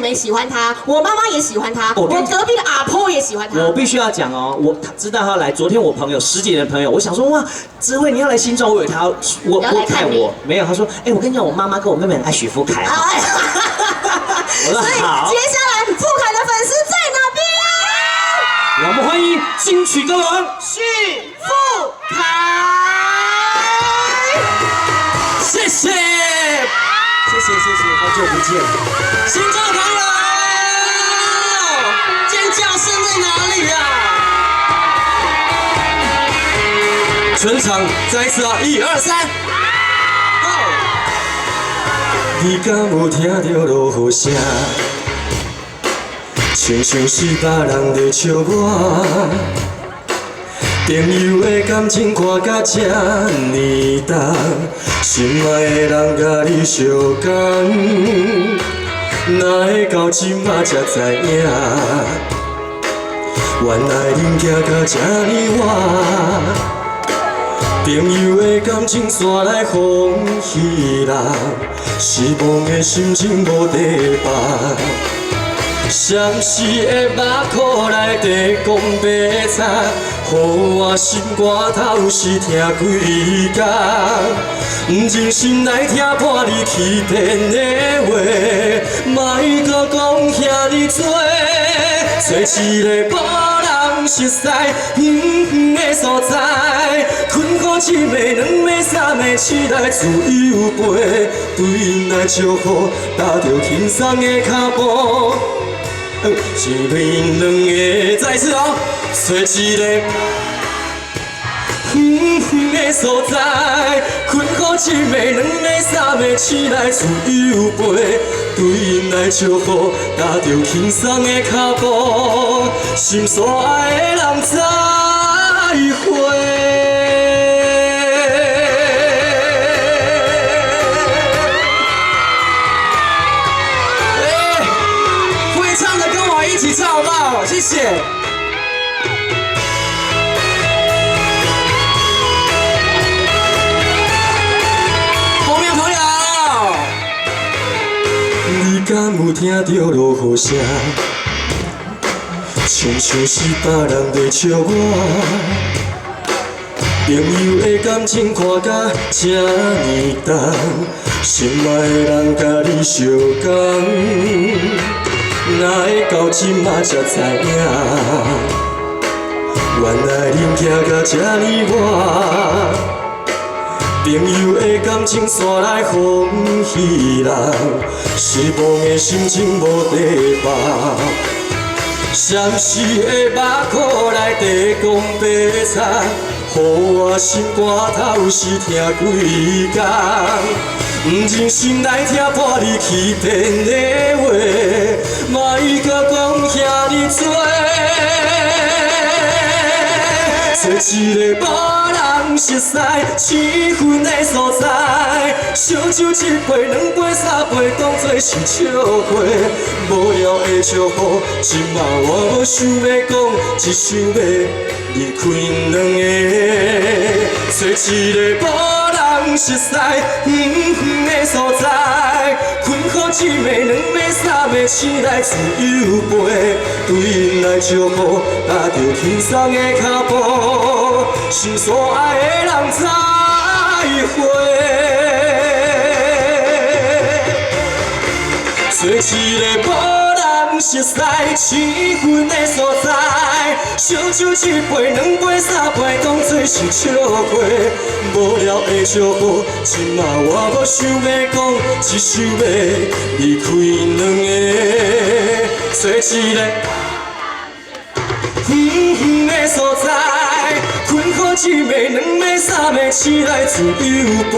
妹喜歡他，我媽媽也喜歡他，我隔壁的阿婆也喜歡他。我必須要講哦，我知道他來。昨天我朋友十幾年的朋友，我想說哇，智慧你要來新莊，我以為他我看我沒有，他說哎，我跟你講，我媽媽跟我妹妹很愛許富凱。我說好。接下來富凱的粉絲在哪邊？讓我們歡迎金曲歌王許富凱。謝謝，謝謝謝謝，好久不見，新莊朋友，尖叫聲在哪裡啊？全場再一次啊，一二三，好。你敢有聽著落雨聲？親像是別人在笑我。朋友的感情看甲這呢重，心愛的人佮你相仝，哪會到這馬才知影？原來恁行到這呢晚。朋友的感情煞來風彼人，失望的心情無地放。相思的目箍內底講白賊，予我心肝頭是疼幾工。毋忍心來聽破你欺騙的話，莫閣講遐爾多，找一個無人熟似遠遠的所在，困好一暝、兩暝、三暝，醒來自由飛，對𪜶來祝福，踏著輕鬆的跤步。是恁兩个，再一次哦，找一個遠遠的所在，困好一暝、兩暝、三暝，醒來自由飛，對𪜶來祝福，踏著輕鬆的跤步，心所愛的人再會。唱的跟我一起唱好不好？謝謝。後面朋友，你敢有聽著落雨聲？親像是別人在笑我。朋友的感情看甲這呢重，心愛的人佮你相仝。哪會到這馬才知影？原來恁行到這呢晚，朋友的感情煞來風彼人，失望的心情無地放。相思的目箍內底講白賊，予我心肝頭是疼幾工。毋忍心來聽破你欺騙的話，莫閣講遐爾多。找一個無人熟似、生分的所在，燒酒一杯、兩杯、三杯，當作是笑話。無聊的祝福，這馬我無想欲講，只想欲離開兩个。找一個無人熟似、遠遠的所在，困好一暝、兩暝、三暝，醒來自由飛，對𪜶來祝福，踏著輕鬆的跤步，心所愛的人再會。找一個無人熟似、生分的所在，燒酒一杯、兩杯、三杯，當作是笑話。無聊的祝福，這馬我無想欲講，只想欲離開兩个。找一個遠遠的所在，困好一暝、兩暝、三暝，醒來自由飛，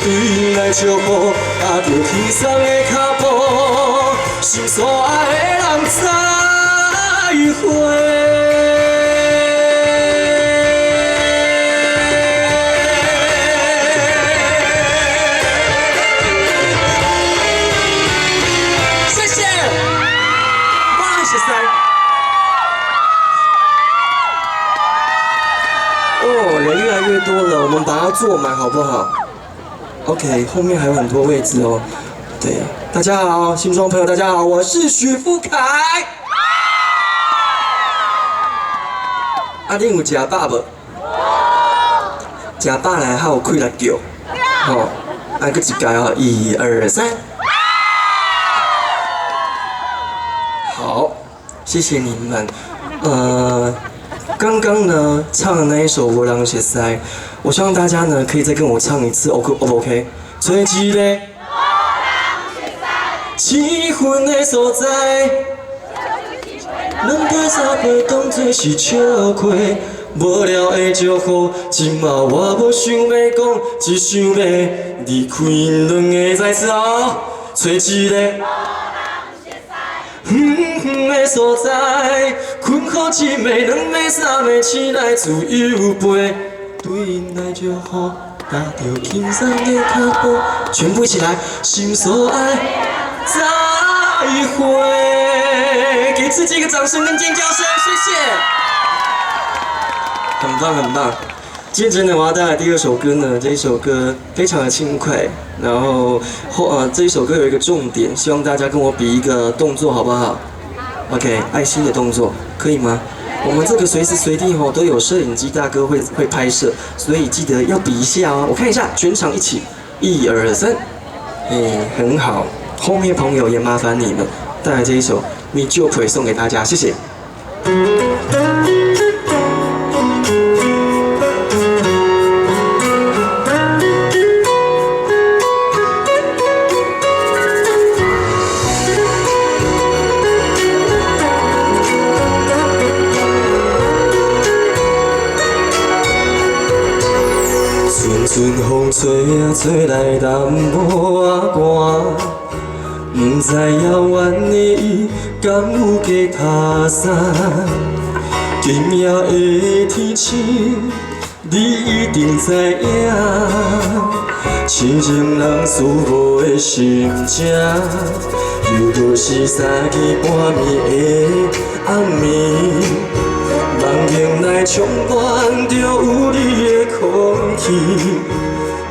對𪜶來祝福，踏著輕鬆的跤步，心所愛的人再會。謝謝，哇，謝謝。哦，人越來越多了，我們把它坐滿好不好？OK，後面還有很多位置哦。對。大家好，新庄朋友大家好，我是许富凯。啊，恁有食饱无？食饱来较有气力叫，吼！啊，阁一摆哦，一二三。好，谢谢你们。刚刚呢唱的那一首《无人熟似》，我希望大家呢可以再跟我唱一次，O 不 OK？找一个醒魂的所在，两杯三杯当作是笑话，无聊的招呼，这马我无想欲讲，只想欲离开两个再次哦，找一个远远的所在，困好一暝、两暝、三暝，醒来自由飞，对𪜶来祝福，踏著轻松的脚步，全部一起来，心所爱再会，给自己一个掌声跟尖叫声，谢谢，很棒很棒。接着呢，我要带来第二首歌呢，这一首歌非常的轻快，然后这一首歌有一个重点，希望大家跟我比一个动作，好不好？OK，爱心的动作，可以吗？我们这个随时随地吼都有摄影机大哥会拍摄，所以记得要比一下哦。我看一下，全场一起，一二三，哎，很好。后面朋友也麻烦你们带来这一首《你就会》送给大家，谢谢。春风吹啊吹来淡薄仔寒，不知遥远的伊敢有加读衫？今夜的天晴，你一定知影，痴情人思无的心情，又搁是三更半暝的暗暝。梦境内充满著有你的空气，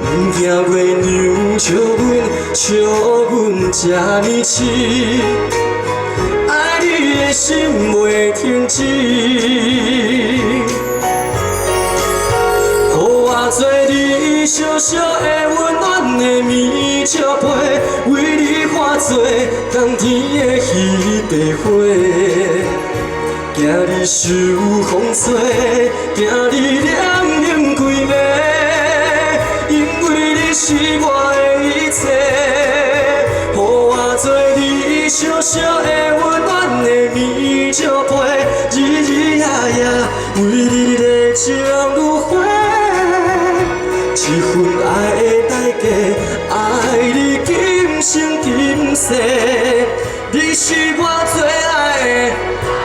不惊月娘笑阮，笑阮这呢痴，爱你的心袂停止。予我做你小小的温暖的棉笑被，为你化作冬天的彼白花。惊你受风吹，惊你凉冷规暝，因为你是我的一切。予我做你小小的温暖的棉笑被，日日夜夜为你热情如火，这份爱的代价，爱你今生今世，你是我最爱的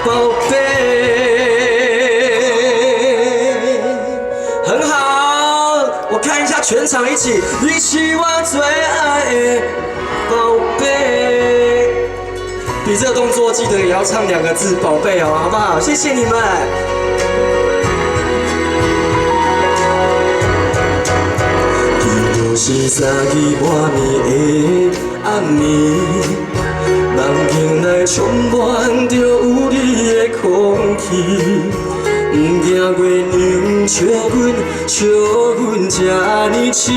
宝贝。很好，我看一下全场一起，你是我最爱的宝贝。比这个动作记得也要唱两个字“宝贝”哦，好不好？谢谢你们。今是三更半暝的暗暝。梦境内充满著有你的空气，不惊月娘笑阮，笑阮这呢痴，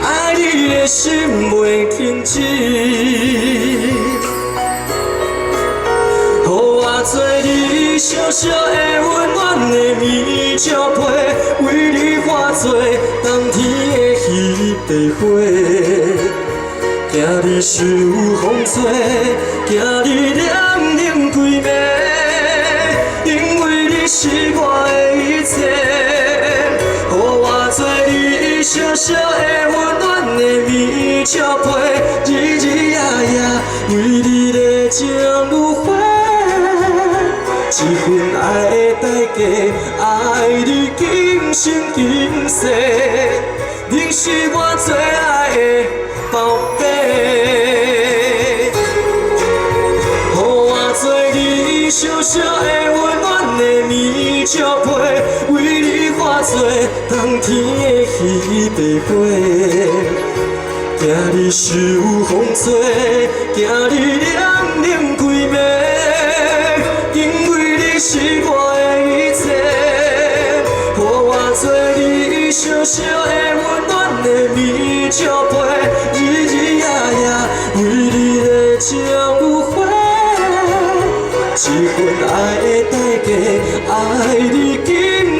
爱你的心袂停止。予我做你小小的温暖的棉笑被，为你化作冬天的彼白花。惊你受风吹，惊你凉冷规暝，因为你是我的一切。予我做你小小的温暖的棉笑被，日日夜夜为你热情如火，这份爱的代价，爱你今生今世，你是我最爱的宝贝。予我做你小小的温暖的棉笑被，为你化作冬天的彼白花。惊你受風吹，驚你冷冷規暝，因為你是我的一切，予我做你小小的溫暖的棉石被，日日夜夜為你的情有花。這份愛的代價，愛你今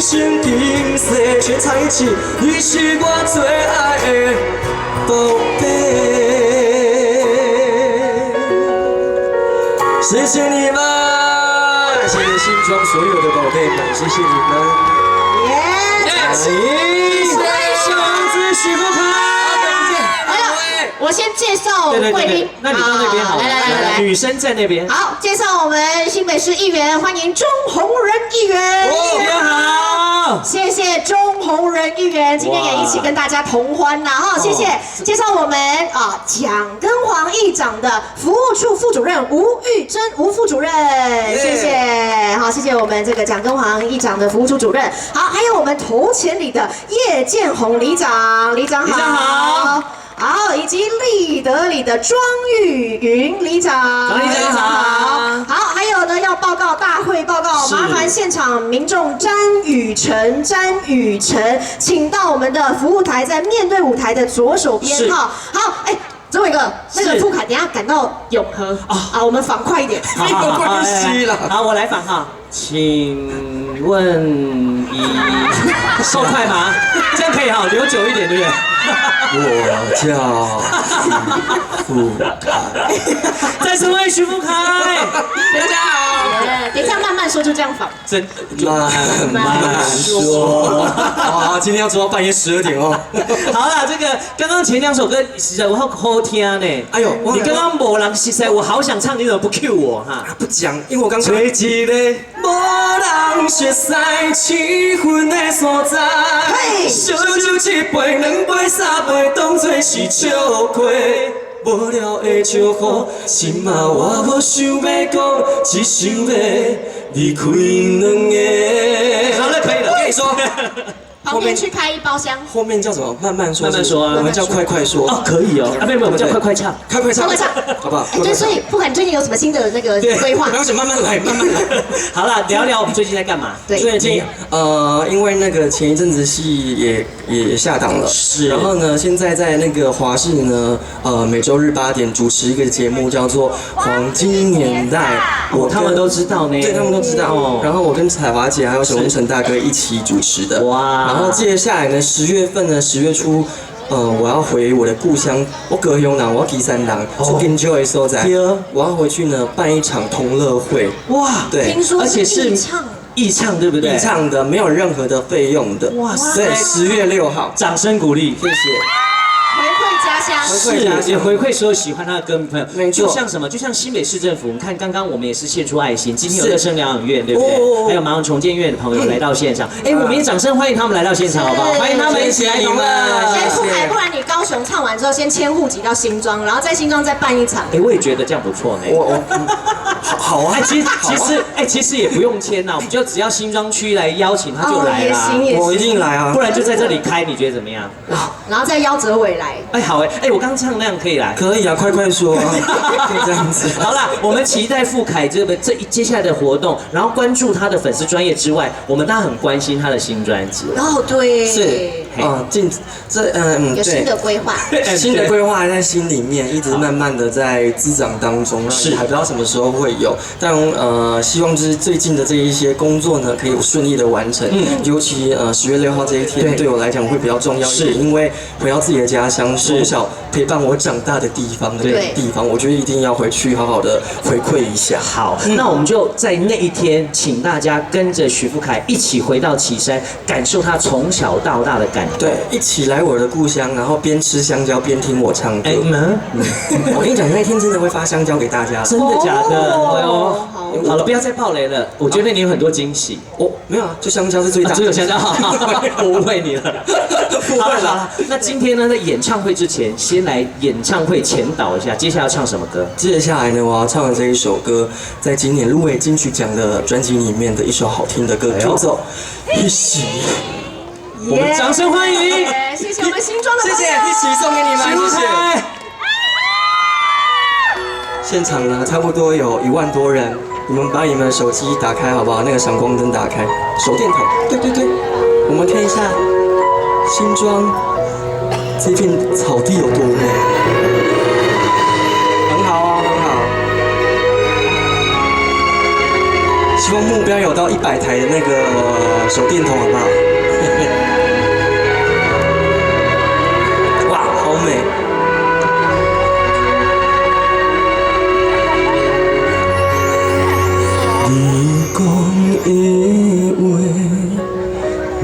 生今世，全場一起，你是我最愛的寶貝。謝謝你們，謝謝新莊所有的寶貝們，謝謝你們。耶！小王子許富凱。哎呀，我先介紹對對對貴賓對，那你到那邊好了。來來來來，女生在那邊。好，介紹我們新北市議員，歡迎鍾宏仁議員。議員好。謝謝鍾宏仁議員，今天也一起跟大家同歡啦哈，謝謝。介紹我們啊蔣根煌議長的服務處副主任吳玉珍吳副主任，謝謝。好，謝謝我們這個蔣根煌議長的服務處主任。好，還有我們頭前里的葉建宏里長，里長里長好。好。好，以及立德里的莊玉雲里長，莊里長好。好，還有呢，要報告大會報告，麻煩現場民眾詹雨辰，詹雨辰，請到我們的服務台，在面對舞台的左手邊哈。好，哎，哲偉哥，那個富凱，等下趕到永和啊，我們訪快一點，沒有關係啦。好，我來訪哈，請問你夠快嗎？這樣可以哈，留久一點，對不對？我叫許富凱，再次歡迎許富凱，大家好。等一下慢慢說，就這樣訪。真慢慢說。好，今天要做到半夜12點哦。好了，這個剛剛前兩首歌實在我好好聽呢。哎呦，你剛剛無人熟似，我好想唱，你怎麼不 cue 我哈？不講，因為我剛剛。做一個無人熟似氣氛的所在，燒酒一杯、兩杯、三杯，當作是笑話。無聊的笑話，這馬我無想欲講，只想欲離開兩個。好了，可以了。我跟你說，旁邊去開一包廂。後面叫什麼？慢慢說。慢慢說啊。我們叫快快說。哦，可以哦。啊，沒有沒有，我們叫快快唱。快快唱。快快唱，好不好？哎，對，所以不管最近有什麼新的那個規劃，不要緊，慢慢來，慢慢來。好了，聊聊我們最近在幹嘛？對，最近因為那個前一陣子戲也下檔了，是。然後呢，現在在那個華視呢，每週日8點主持一個節目，叫做《黃金年代》，我他們都知道呢，對，他們都知道。然後我跟彩華姐還有沈文成大哥一起主持的。哇。然後接下來呢，10月份呢，10月初。我要回我的故鄉，我高雄人，我旗山人，出金石的所在，我要回去呢辦一場同樂會。哇，對，聽說而且是義唱，義唱對不對？義唱的，沒有任何的費用的。哇塞，對，10月6號，掌聲鼓勵，謝謝。回饋家鄉，是也回饋所有喜歡他的歌迷朋友。沒錯，就像什麼，就像新北市政府，你看剛剛我們也是獻出愛心，今天有樂生療養院，對不對？還有盲人重建院的朋友來到現場，哎，我們也掌聲歡迎他們來到現場，好不好？歡迎他們一起來同樂。哎，富凱，不然你高雄唱完之後，先遷戶籍到新莊，然後在新莊再辦一場。哎，我也覺得這樣不錯呢。我好啊，其實哎，其實也不用簽吶，我們就只要新莊區來邀請他就來啦。我一定來啊，不然就在這裡開，你覺得怎麼樣？好，然後再邀哲偉來。哎，好哎，哎，我剛唱那樣可以來？可以啊，快快說，可以這樣子。好啦，我們期待富凱這個這一接下來的活動，然後關注他的粉絲專頁之外，我們當然很關心他的新專輯。哦，對，是啊，進這有新的規劃，新的規劃還在心裡面，一直慢慢的在滋長當中，是還不知道什麼時候會有，但希望就是最近的這一些工作呢，可以順利的完成。尤其10月6號這一天，對我來講會比較重要一點，因為回到自己的家鄉，從小陪伴我長大的地方的地方，我覺得一定要回去好好的回饋一下。好，那我們就在那一天，請大家跟着許富凱一起回到旗山，感受他從小到大的感動。對，一起來我的故鄉，然後邊吃香蕉邊聽我唱歌。我跟你講，那天真的會發香蕉給大家。真的假的？哦，好了，不要再爆雷了。我覺得你有很多驚喜。我沒有啊，就香蕉是最大。只有香蕉，我誤會你了。好了好了，那今天呢，在演唱會之前，先來演唱會前導一下，接下來要唱什麼歌？接下來呢，我要唱的這一首歌，在今年入圍金曲獎的專輯裡面的一首好聽的歌，叫做《彼時》。我們掌聲歡迎。謝謝我們新莊的朋友，謝謝，一起送給你們，謝謝。現場呢，差不多有1萬多人，你們把你們手機打開好不好？那個閃光燈打開，手電筒，對對對，我們看一下新莊這片草地有多美，很好哦，很好。希望目標有到100台的那個手電筒，好不好？哇，好美！你講的話，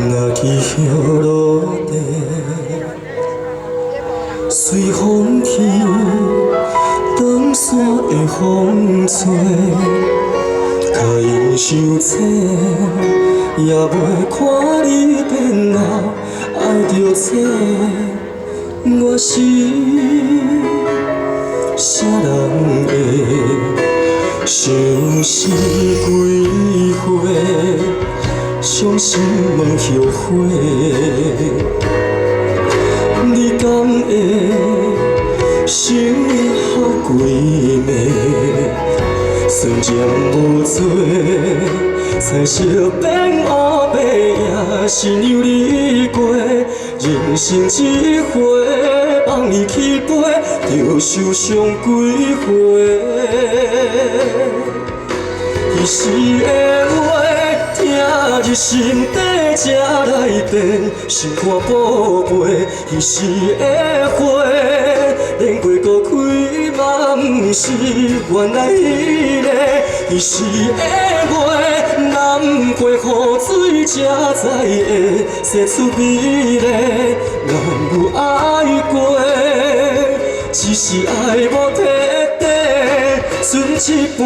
若去予落地，隨風去，長線的風吹，脚印傷浅，也袂看你變老，愛著這，我是啥人會？相思幾回，傷心問後悔。你敢會想好幾暝？算情無罪，彩色變烏白，也是讓你過。人生一回，放你去飛，就受傷幾回。彼時的話，疼入心底才來變，心肝寶貝。彼時的花，連花閣開嘛，毋是原來彼个。彼時的話，南過雨水才知會生出美麗。咱有愛過，只是愛無徹底，剩一半。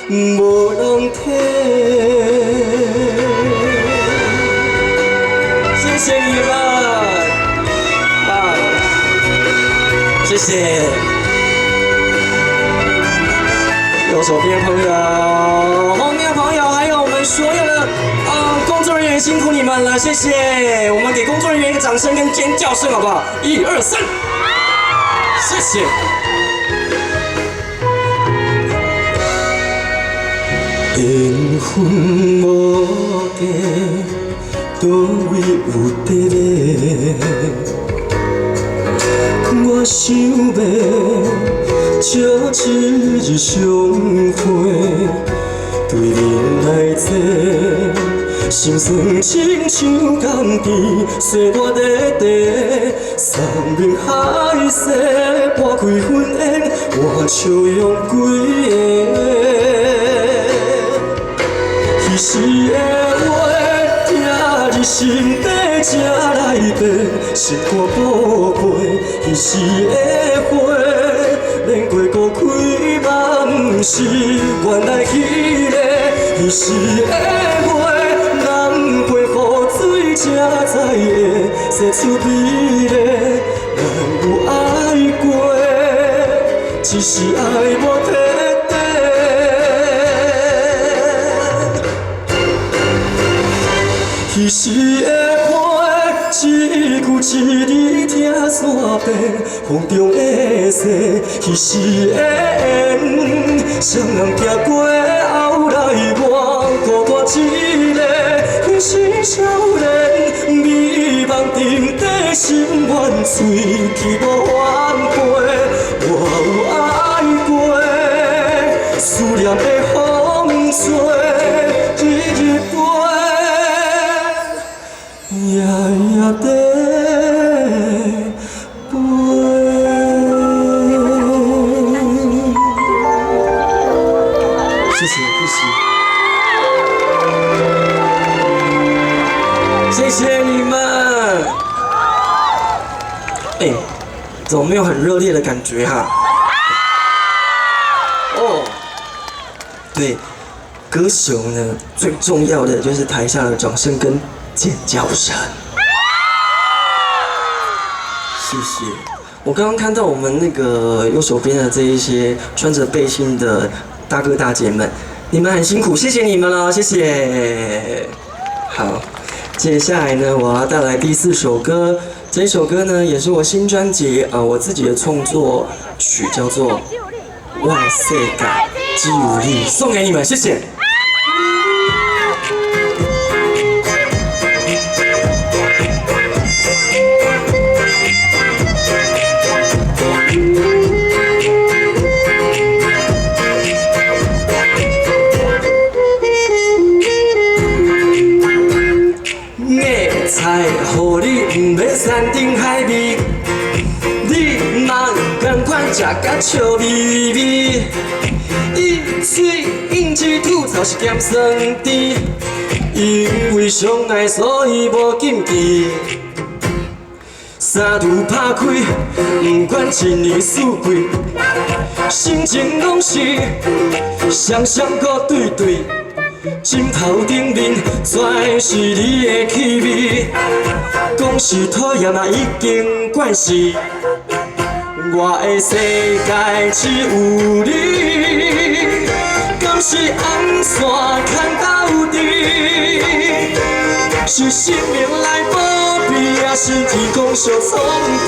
無人體。謝謝你們，啊，謝謝。右手邊朋友，後面朋友，還有我們所有的工作人員，辛苦你們了，謝謝。我們給工作人員一個掌聲跟尖叫聲，好不好？一二三，謝謝。緣分無價，佗位有得買？我想欲借一日相會，對面來坐，心酸親像甘甜，歲月在地，山盟海誓，破開婚宴，換笑容幾个。彼時的話，疼入心底才來變，心肝寶貝。彼時的花，連花閣開嘛，毋是原來彼个。彼時的話，南過雨水才知會生出美麗。咱有愛過，只是愛無徹底。彼時的陪，一句一字疼山變，風中的誓。彼時的緣，誰人行過後來我孤單一个。彼時少年，美夢沉底，心願碎，去無返回。我有愛過，思念的風吹，日日飛。夜夜在飞。謝謝，謝謝，謝謝你們。哎，怎麼沒有很熱烈的感覺哈？哦，對，歌手呢最重要的就是台下的掌聲跟尖叫聲。謝謝。我剛剛看到我們那個右手邊的這一些穿着背心的大哥大姐們，你們很辛苦，謝謝你們了，謝謝。好，接下來呢，我要帶來第四首歌。這首歌呢，也是我新專輯啊，我自己的創作曲，叫做《我的世界只有你》，送給你們，謝謝。菜，予你毋免山珍海味，你嘛仝款食甲笑眯眯。伊喙用舌吐槽是咸酸甜，因為相愛所以無禁忌。三度拍開，毋管一年四季，心情攏是雙雙閣對對。枕頭頂面全是你的氣味，講是討厭嘛已經慣勢。我的世界只有你，敢是紅線牽鬥陣？是神明來保庇，抑是天公相創治，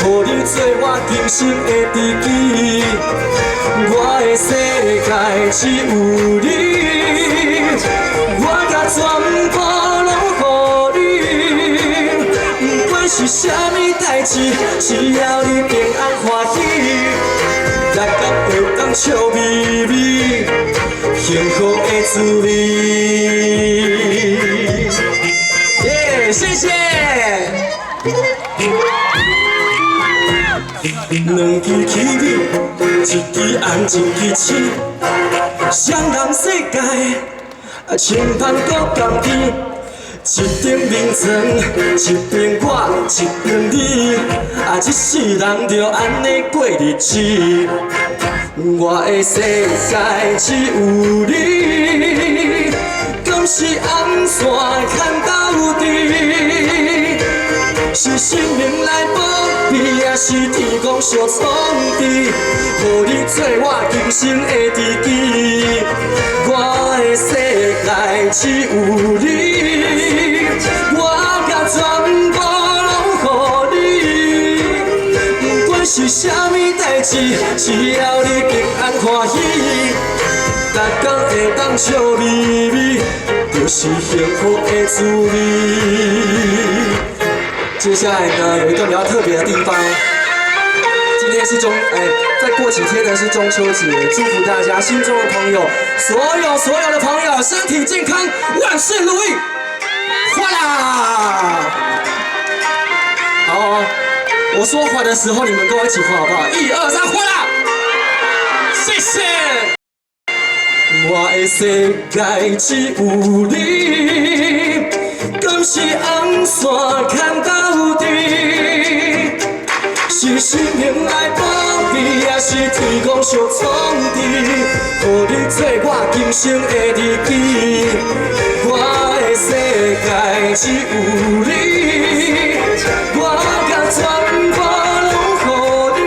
予你做我今生的知己。我的世界只有你，我共全部攏予你，不管是啥物代誌，只要你平安歡喜，逐工會當笑眯眯，幸福的滋味。耶，謝謝。兩支起味，一支紅，一支青，雙人世界，清芳閣甘甜。一張眠床，一邊我，一邊你，啊，這世人就按呢過日子。我的世界只有你，敢是紅線牽鬥陣？是神明來保庇，抑是天公相創治，予你做我今生的知己。我的世界只有你，我共全部攏予你，不管是啥物代誌，只要你平安歡喜，逐工會當笑眯眯，就是幸福的滋味。接下來呢，有一個比較特別的地方。今天是中，哎，再過幾天呢是中秋節，祝福大家心中的朋友，所有所有的朋友身體健康，萬事如意，嘩啦！好哦，我說嘩的時候，你們跟我一起嘩好不好？一二三，嘩啦！謝謝。我的世界只有你，敢是紅線牽鬥陣？是神明來保庇，抑是天公相創治，予你做我今生的知己。我的世界只有你，我共全部攏予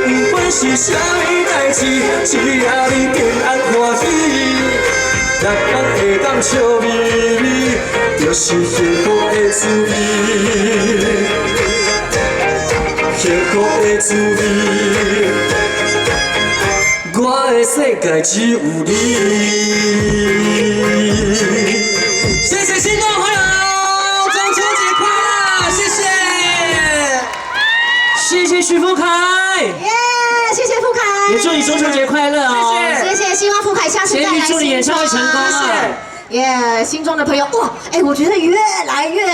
你，不管是啥物代誌，只要你平安歡喜，逐工會當笑眯眯，就是幸福的滋味。幸福的滋味，我的世界只有你。謝謝新莊朋友，中秋節快樂！謝謝，謝謝許富凱，耶，謝謝富凱，也祝你中秋節快樂哦！謝謝，希望富凱下次再來。祝你演唱會成功啊！耶，新莊的朋友，哇，哎，我覺得越來越